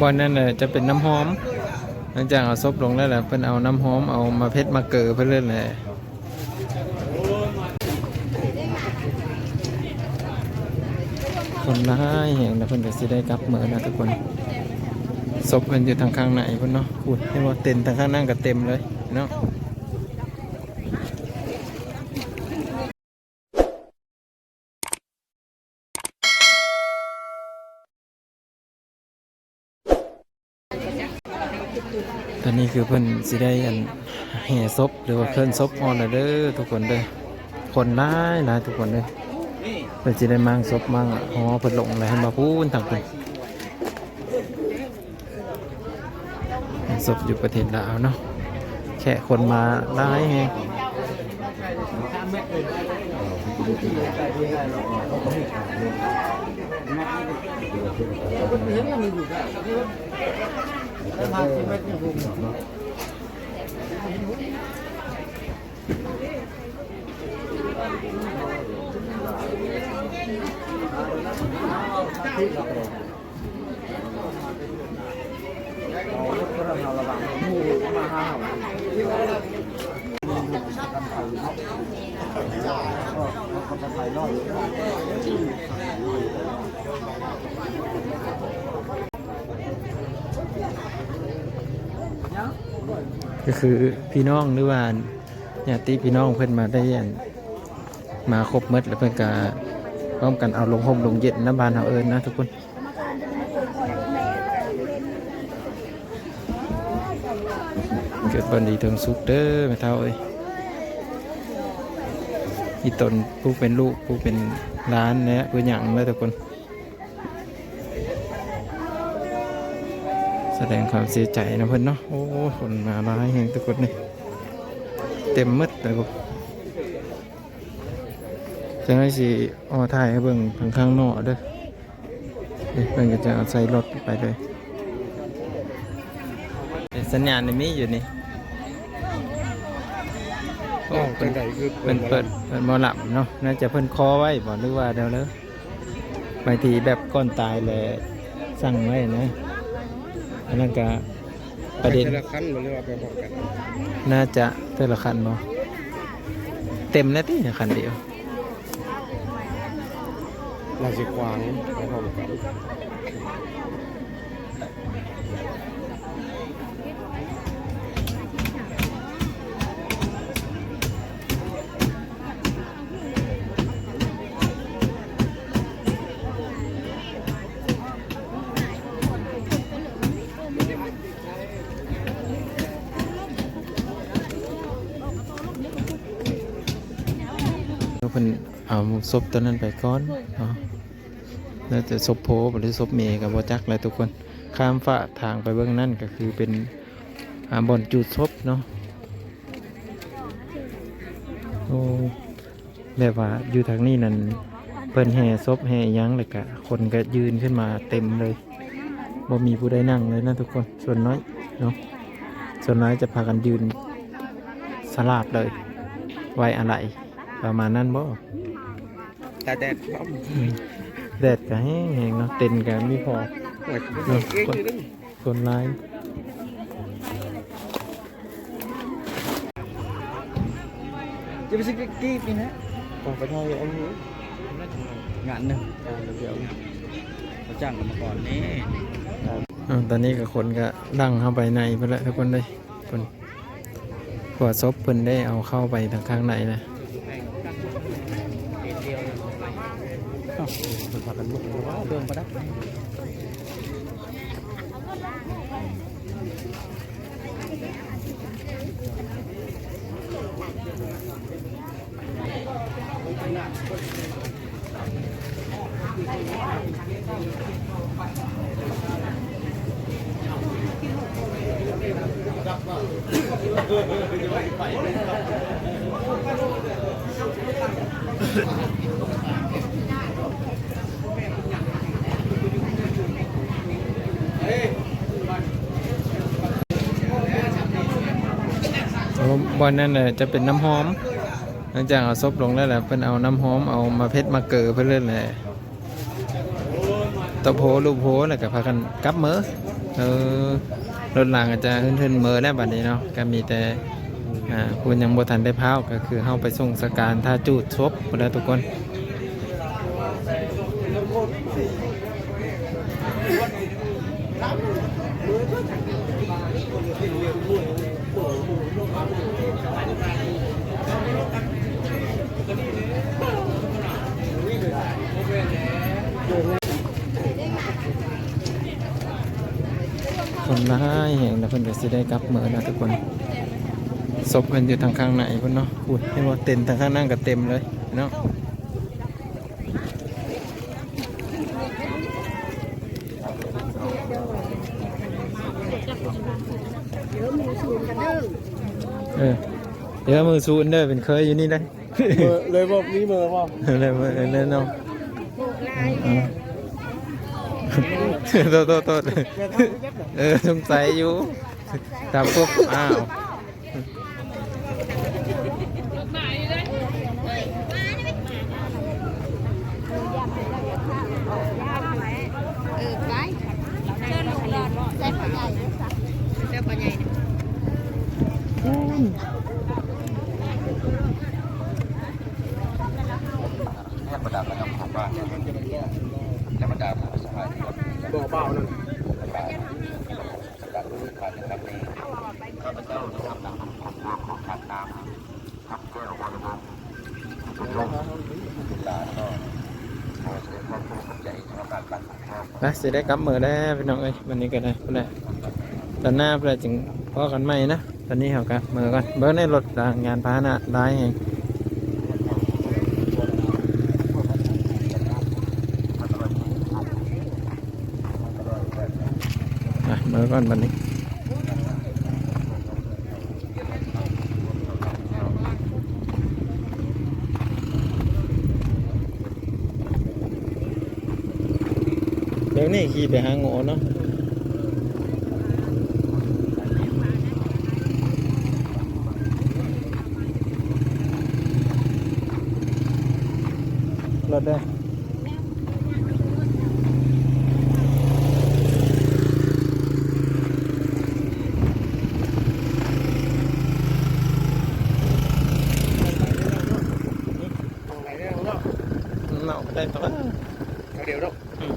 ບ່ອນນັ້ນແຫຼະຈະເປັນນ້ຳຫອມ ຫຼັງຈາກເອົາສົບລົງແລ້ວແຫຼະ ເພິ່ນເອົານ້ຳຫອມ ເອົາໝາກເຜັດ ໝາກເກີເພິ່ນເລີຍແຫຼະ. ຄົນຫຼາຍແຮງນະ ເພິ່ນກໍຊິໄດ້ກັບເມືອນະທຸກຄົນ. ສົບເພິ່ນຢູ່ທາງຂ້າງໃນພຸ້ນເນາະ ພຸ້ນເຫັນບໍ່ ເຕັນທາງຂ້າງນັ້ນກໍເຕັມເລີຍເນາະ. ຕອນນີ້ຄືເພິ່ນຊິໄດ້ອັນແຫ່ສົບ ຫຼືວ່າເຄື່ອນສົບອອກແລ້ວເດີທຸກຄົນເດີ. ຄົນຫຼາຍໆທຸກຄົນເດີ. ເພິ່ນຊິໄດ້ມ້າງສົບມ້າງຫໍເພິ່ນລົງແລ້ວ ເຫັນບໍ່ ພຸ້ນທາງພຸ້ນ. ສົບຢູ່ປະເທດລາວເນາະ ແຂກຄົນມາຫຼາຍແຮງ. ກໍຄືພີ່ນ້ອງ ຫຼືວ່າ ຍາດຕິພີ່ນ້ອງເພິ່ນມາໄດ້ອັນ ມາຄົບໝົດ ແລ້ວເພິ່ນກະພ້ອມກັນເອົາລົງຮົ່ມລົງເຢັນນຳ ບ້ານເຮົາເອີ້ນນະທຸກຄົນ. ເກີດວັນດີເຖິງສຸກເດີແມ່ເຖົ້າເອີຍ ອີ່ຕົນຜູ້ເປັນລູກ ຜູ້ເປັນຫຼານແລະຜູ້ຫຍັງເດີທຸກຄົນ. ສະແດງຄວາມເສຍໃຈນຳເພິ່ນເນາະ. ໂອ້ ຄົນມາຫຼາຍແຮງທຸກຄົນນີ້ ເຕັມໝົດເລີຍ. ຈັ່ງໃດຊິເອົາຖ່າຍໃຫ້ເບິ່ງທາງຂ້າງນອກເດີ. ນີ້ເພິ່ນກໍຈະເອົາໃສ່ລົດໄປເລີຍ. ສັນຍານນີ້ມີຢູ່ນີ້. ໂອ້ ເພິ່ນ ເພິ່ນເປີດ ເພິ່ນໝໍລຳເນາະ. ໜ້າຈະເພິ່ນຂໍໄວ້ບໍ ຫຼືວ່າແນວໃດ? ບາງທີແບບກ່ອນຕາຍແລ້ວສັ່ງໄວ້ນະ. ອັນນັ້ນກະປະເດັນ ໄປເທື່ອລະຄັນບໍ ຫຼືວ່າໄປພ້ອມກັນ? ໜ້າຈະເທື່ອລະຄັນບໍ? ເຕັມແລ້ວຕິ ຄັນດຽວ. ລາວຊິຂວາງໄປພ້ອມກັນ. ເພິ່ນເອົາສົບຕົວນັ້ນໄປກ່ອນເນາະ. ໜ້າຈະສົບພໍ່ ຫຼືສົບແມ່ກໍບໍ່ຈັກແຫຼະທຸກຄົນ. ຂ້າມຟາກທາງໄປເບິ່ງນັ້ນກໍຄືເປັນ ອ່າ ບ່ອນຈູດສົບເນາະ. ໂອ້ ແບບວ່າຢູ່ທາງນີ້ນັ້ນ ເພິ່ນແຫ່ສົບແຫ່ອີ່ຫຍັງ ແລ້ວກະຄົນກໍຍື່ນຂຶ້ນມາເຕັມເລີຍ. ບໍ່ມີຜູ້ໃດນັ່ງເລີຍນະທຸກຄົນ ສ່ວນນ້ອຍເນາະ. ສ່ວນຫຼາຍຈະພາກັນຢືນສະຫຼາບເລີຍ ໄວ້ອາໄລ ປະມານນັ້ນບໍ? ຕາກແດດພ້ອມ. ອືມ ແດດກໍແຮງໆເນາະ ເຕັນກໍມີພໍ ໂອ້ຍ ເນາະ ຄົນ ຄົນຫຼາຍ. ຈະໄປຊື້ກີບນີ້ນະ ອອກໄປຖ່າຍອັນນີ້ ງານໜຶ່ງ ງານດຽວ ເຂົາຈ້າງກັນມາກ່ອນນີ້. ເອີ ຕອນນີ້ກໍຄົນກໍຫຼັ່ງເຂົ້າໄປໃນພຸ້ນແຫຼະທຸກຄົນເອີຍ. ເພິ່ນ ເພາະວ່າສົບເພິ່ນໄດ້ເອົາເຂົ້າໄປທາງຂ້າງໃນນະ. ເອີ ເພິ່ນພາກັນລຸກເບິ່ງປະດັບ. ໂອ້ ບ່ອນນັ້ນແຫຼະຈະເປັນນ້ຳຫອມ ຫຼັງຈາກເອົາສົບລົງແລ້ວແຫຼະ ເພິ່ນເອົານ້ຳຫອມ ເອົາໝາກເຜັດ ໝາກເກີເພິ່ນເລີຍແຫຼະ. ຕົບໂຮລູບໂຮ ແລ້ວກໍພາກັນກັບເມືອ. ເອີ ລົດລາງກໍຈະຮຶນໆເມືອແລ້ວບັດນີ້ເນາະ. ກໍມີແຕ່ ອ່າ ຜູ້ຍັງບໍ່ທັນໄດ້ພ້າວ ກໍຄືເຮົາໄປສົ່ງສະການ ຖ້າຈູດສົບພຸ້ນແຫຼະທຸກຄົນ. ຄົນຫຼາຍແຮງນະ ເພິ່ນກໍຊິໄດ້ກັບເມືອແລ້ວທຸກຄົນ. ສົບເພິ່ນຢູ່ທາງຂ້າງໃນພຸ້ນເນາະ. ພຸ້ນ ເຫັນບໍ່ ເຕັນທາງຂ້າງນັ້ນກໍເຕັມເລີຍເນາະ. ເອີ ດຽວມືສູນເດີ ເປັນເຄີຍຢູ່ນີ້ເດ້. ເມີ ເລີຍບໍ່ມີເມີບໍ່? ເລີຍເມີ ເລີຍເນາະ. ໂທດ ໂທດ ໂທດ ເອີ ສົງໄສຢູ່ ຖາມພວກ ອ້າວ. ເອີ ໄປ ເຊີນລູກຫຼອນ ໃສ່ພໍ່ໃຫຍ່ເດີ ເຈົ້າພໍ່ໃຫຍ່. ແລະບັນດາຄະນະຂອງບ້ານ ແລະບັນດາຜູ້ສະພາຍທີ່ ບໍ່ເບົານັ້ນ ສຳລັບມື້ຜ່ານໃນຄັ້ງນີ້ ຂ້າພະເຈົ້າໄດ້ຮັບນຳຂອບຄົວຂອງທ່ານນາງ ຄຳແກ້ວ ວໍລະວົງ ເປັນລູກເປັນຫຼານເນາະ. ຂໍສະແດງຄວາມຂອບໃຈສຳລັບການ ໄປ ຊິໄດ້ກັບເມືອແລ້ວພີ່ນ້ອງເອີຍ. ບັດນີ້ກໍໄດ້ ພຸ້ນແຫຼະ ຕອນໜ້າພຸ້ນແຫຼະຈຶ່ງພໍ້ກັນໃໝ່ນະ. ຕອນນີ້ເຮົາກໍເມືອກ່ອນ. ເບິ່ງໃນລົດລາງ ຍານພາຫະນະຫຼາຍແຮງ. ໄປ ເມືອກ່ອນບັດນີ້. ແຖວນີ້ຂີ່ໄປຫາງົວເນາະ. ລົດເດ້. ເນາະ ໄດ້ປະ ດຽວເນາະ. ອືມ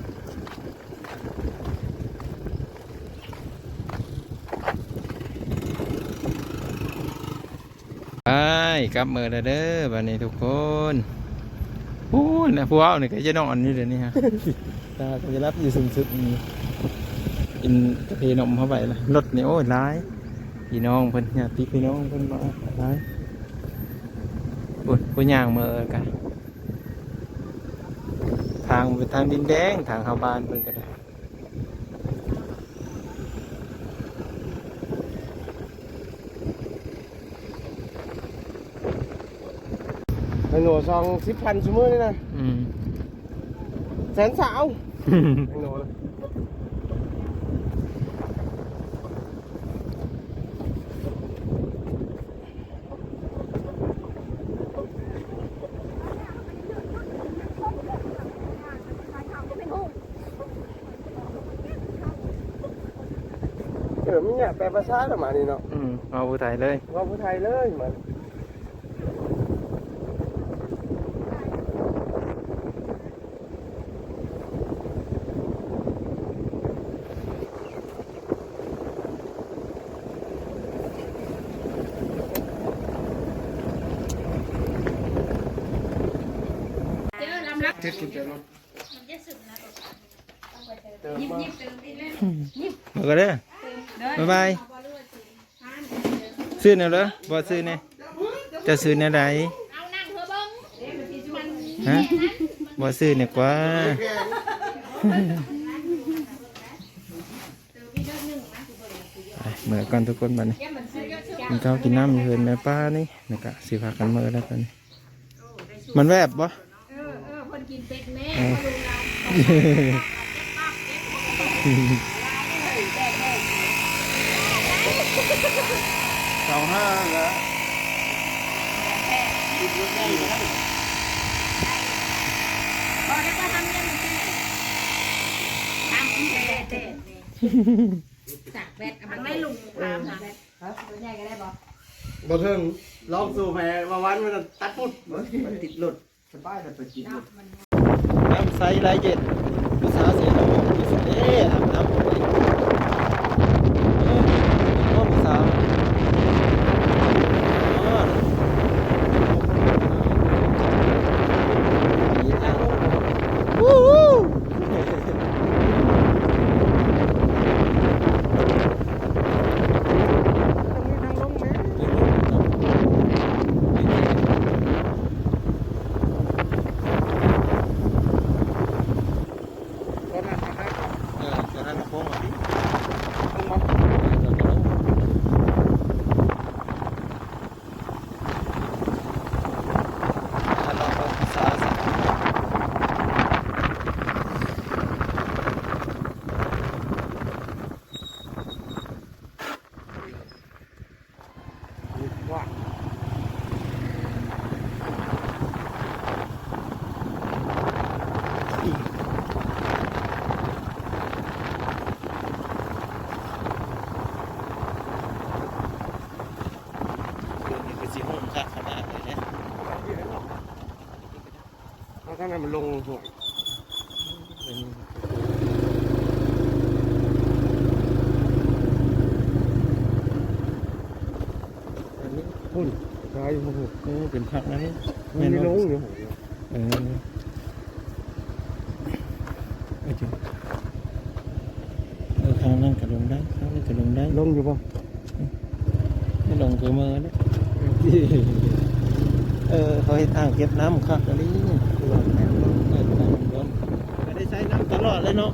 ໄປ ກັບເມືອແລ້ວເດີບັດນີ້ທຸກຄົນ. ພຸ້ນນະ ພວກເຮົານີ້ກໍຈະນອນຢູ່ເດນີ້ຮະ ຕາກໍຈະຫຼັບຢູ່ຊຸມສຸດນີ້. ກິນກາເຟນົມເຮົາໄປລະ. ລົດນີ້ ໂອ້ຍ ຫຼາຍ ພີ່ນ້ອງເພິ່ນ ຍາດຕິພີ່ນ້ອງເພິ່ນມາຫຼາຍ. ພຸ້ນ ຜູ້ຍ່າງເມືອກະ ທາງເປັນທາງດິນແດງ ທາງເຂົ້າບ້ານເພິ່ນກໍໄດ້. ໄອ້ໜູ ສອງສິບພັນຊຸມື້ນີ້ນະ. ອືມ ແສນຊາວ ໄອ້ໜູ. ເອີ ມັນຍາກແປພາສາລະມານີ້ເນາະ. ອືມ ເວົ້າຜູ້ໄທເລີຍ ເວົ້າຜູ້ໄທເລີຍມາ. ເອົາກໍເດີ ບາຍບາຍ. ຊື້ແນວເດີ ບໍ່ຊື້ແນວ ຈະຊື້ແນວໃດ? ຮະ ບໍ່ຊື້ແນວກວ່າ. ໄປ ເມືອກ່ອນທຸກຄົນບັດນີ້. ກິນເຂົ້າກິນນ້ຳຢູ່ເຮືອນແມ່ປ້ານີ້ ແລ້ວກະຊິພາກັນເມືອແລ້ວບັດນີ້. ມັນແວບບໍ່? ເອີ ເອີ ເພິ່ນກິນເປັດແມ່ ເອີ ເຂົາລົງລາວ ຊາວຫ້າແລ້ວ. ບໍ່ໄດ້ໄປທຳວຽກມື້ກີ້. ຕາກແບັດ ເອົາມາ ໄວ້ລຸງ ເອີ ຕາມຫາແບັດ ຮະ ໂຕໃຫຍ່ກໍໄດ້ບໍ່? ບໍ່ເຖິງ ລອງສູ້ແພ້ ວ່າວັນມັນຕັດປຸດ ມັນຕິດລົດ ສະບາຍແລ້ວໄປກິນເນາະ ມັນ ນ້ຳໃສໄຫຼເຢັນ ຜູ້ສາວເສດາ ເດ້ ອາບນ້ຳ ເອີ ໂອ້ ຜູ້ສາວ ອ້າ ເດີ່ນນີ້ຄືຊິໂຮມຄັກຂະໜາດເລີຍແທ້. ເອົາທາງນັ້ນມັນລົງຫ້ວຍ ອັນນີ້ພຸ້ນ ຊາຍຢູ່ພຸ້ນ ເອີ ເປັນພັກນັ້ນ ມັນມີລົງຢູ່ ເອີ ເອີ ທາງນັ້ນກໍລົງໄດ້ ທາງນີ້ກໍລົງໄດ້ ລົງຢູ່ບໍ່? ໄດ້ລົງຄືເມີເດ້ ເອີ ເຂົາເຮັດອ່າງເກັບນ້ຳຄັກອີ່ຫຼີ ກໍໄດ້ໃຊ້ນ້ຳຕະຫຼອດເລີຍເນາະ.